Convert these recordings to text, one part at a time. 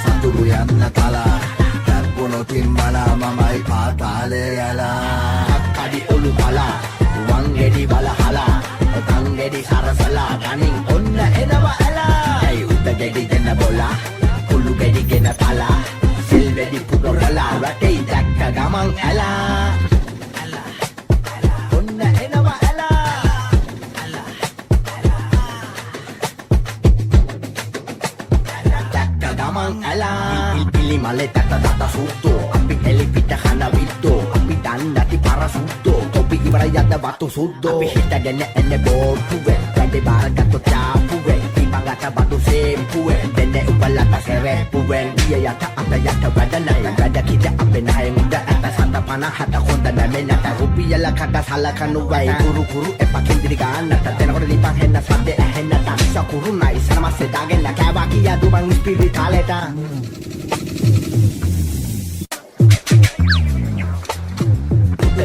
සතුරු යන්න තලා හැප්පුණොතින් බලා මමයි පාතාලේ යලා කඩි ඔලු බලා වං ගෙඩි බලහලා තං ගෙඩි සරසලා ගනින් ඔන්න එනවා ඇලා ඇයි උද ගෙඩි ගෙන බොලා කුළු ගෙඩි ගෙන තලා සිල් වෙඩි පුපුරලා රටේ දැක්ක ගමන් ඇලා ඔන්න එනවා ඇලා දැක්ක ගමන් ඇලා පිලි මලේ තත තත සුත්තෝ අපි එලි පිට කන විත්තෝ අපි දන්නේ නැති පර සුත්තෝ තොපි ඉවරයි අද වතු සුද්දෝ අපි හිටගෙන එන්නේ බෝට්ටුවේ වැඩි බාර ගත්ත චාපුවේ ඉබංගට බඩු සේම්පුවේ දෙන්නේ උඹලට සෙරෙප්පුවෙන් ගිය යට අත යට වැඩ නෑ වැඩ කිද අපේ නෑ මුද ඇත සත පන හත හොඳ නැමෙ නැත රුපියල කට සලකනු වෙයි කුරු කුරු එපා කෙන්දිරි ගන්නට දෙනකොට දීපන් හෙන්න සද්දේ ඇහෙන්නට සකුරුනා ඉස්සර මස්සේ දාගෙන කෑවා කියා දුවන් ස්පිරිතාලෙට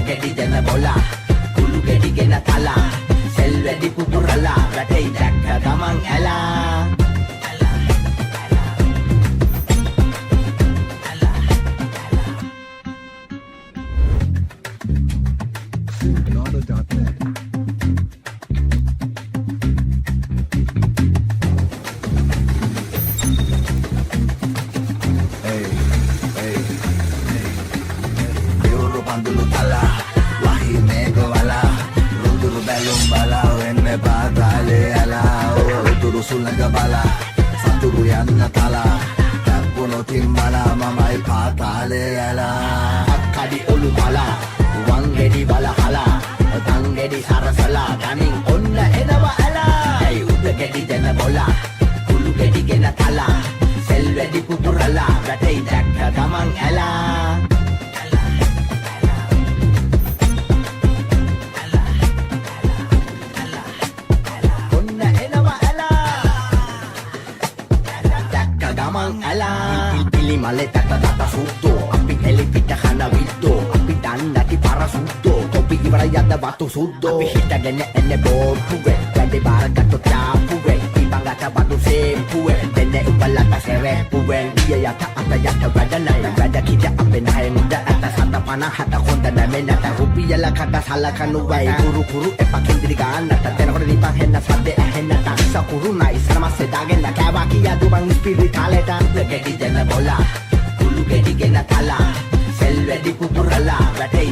ගෙඩි දෙන බොලා කුළු ගෙඩි ගෙන තලා සෙල් වෙඩි පුපුරලා රටේ දැක්ක ගමන් ඇලා Nada.net. Hey, hey, hey. පියුරු පඳුරු තලා වහි Megha වලා රුදුරු බැලුම් බලා වෙන්නේ පාතාලේ යලා උතුරු සුළඟ බලා සතුරු යන්න තලා හැප්පුණොතින් බලා මමයි පාතාලේ යලා කඩි ඔලු බලා වං ගෙඩි බලහලා තං ගෙඩි සරසලා ගනින් ඔන්න එනවා ඇලා ඇයි උද ගෙඩි දෙන බොලා කුළු ගෙඩි ගෙන තලා සෙල් වෙඩි පුපුරලා රටේ දැක්ක ගමන් ඇලා ඔන්න එනවා ඇලා දැක්ක ගමන් ඇලා පිලි මලේ තත තත සුත්තෝ අපි එලි පිට කන විත්තෝ අපි දන්නේ නැති පර සුත්තෝ තොපි ඉවරයි අද වතු සුද්දෝ අපි හිටගෙන එන්නේ බෝට්ටුවේ වැඩි බාර ගත්ත චාපුවේ ඉබංගට බඩු සේම්පුවේ දෙන්නේ උඹලට සෙරෙප්පුවෙන් ගිය යට අත යට වැඩ නෑ වැඩ කිද අපේ නෑ මුද ඇත සත පන හත හොඳ නැමෙ නැත රුපියල කට සලකනු වෙයි කුරු කුරු එපා කෙන්දිරි ගන්නට දෙනකොට දීපන් හෙන්න සද්දේ ඇහෙන්නට සකුරුනා ඉස්සර මස්සේ දාගෙන කෑවා කියා දුවන් ස්පිරිතාලෙට ගෙඩි දෙන බොලා කුළු ගෙඩි ගෙන තලා සෙල් වෙඩි පුපුරලා රටේ